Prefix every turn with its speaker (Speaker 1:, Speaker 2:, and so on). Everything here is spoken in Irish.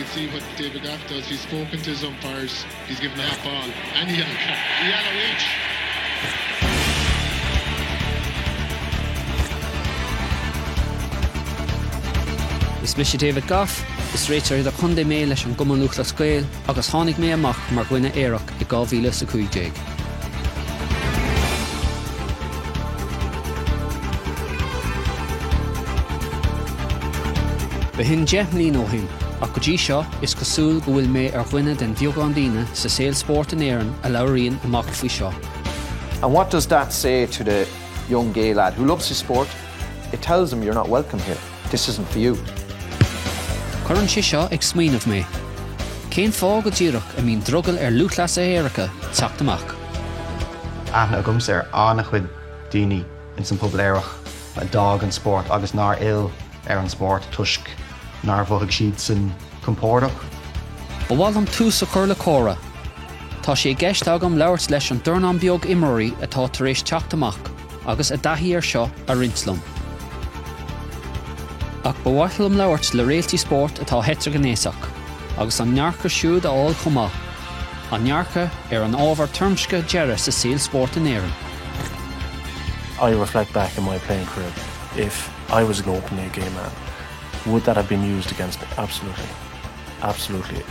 Speaker 1: We'll see what David Gough does. He's spoken to his umpires. He's given a half ball and a yellow card. Yellow each.
Speaker 2: Is mise David Gough, is réiteoir idirchontae mé leis an gCumann Lúthchleas Gael agus tháinig mé amach mar dhuine aerach i 2015. B'shin 10 mbliana ó shin, ach go dtí seo is cosúil go bhfuil mé ar dhuine den bheagán daoine sa saol spóirt in Éirinn a labhraíonn amach faoi seo.
Speaker 3: And what does that say to the young gay lad who loves his sport? It tells him you're not welcome here, this isn't for you.
Speaker 2: Cuireann sé seo ag smaoineamh mé. Cén fáth go díreach a mbíonn drogall ar lúthchleasaithe aeracha teacht amach?
Speaker 4: Aithne agamsa ar an-chuid daoine ins an pobal aerach a d'fhág an spórt agus nár fhill ar an spórt toisc nár mhothaigh siadsan compordach.
Speaker 2: Ba mhaith liom tús a chur le comhrá. Tá sé i gceist agam labhairt leis an dornán beag imreoirí atá tar éis teacht amach agus a dtaithí air seo a roinnt liom. Ach ba mhaith liom labhairt le réaltaí spóirt atá heitrighnéasach agus a ndearcadh siúd a fháil chomh maith, a ndearcadh ar an ábhar toirmiscthe deiridh sa saol spóirt in Éirinn.
Speaker 5: I reflect back in my playing career, if I was an openly gay man, would that have been used against me? Absolutely. Absolutely.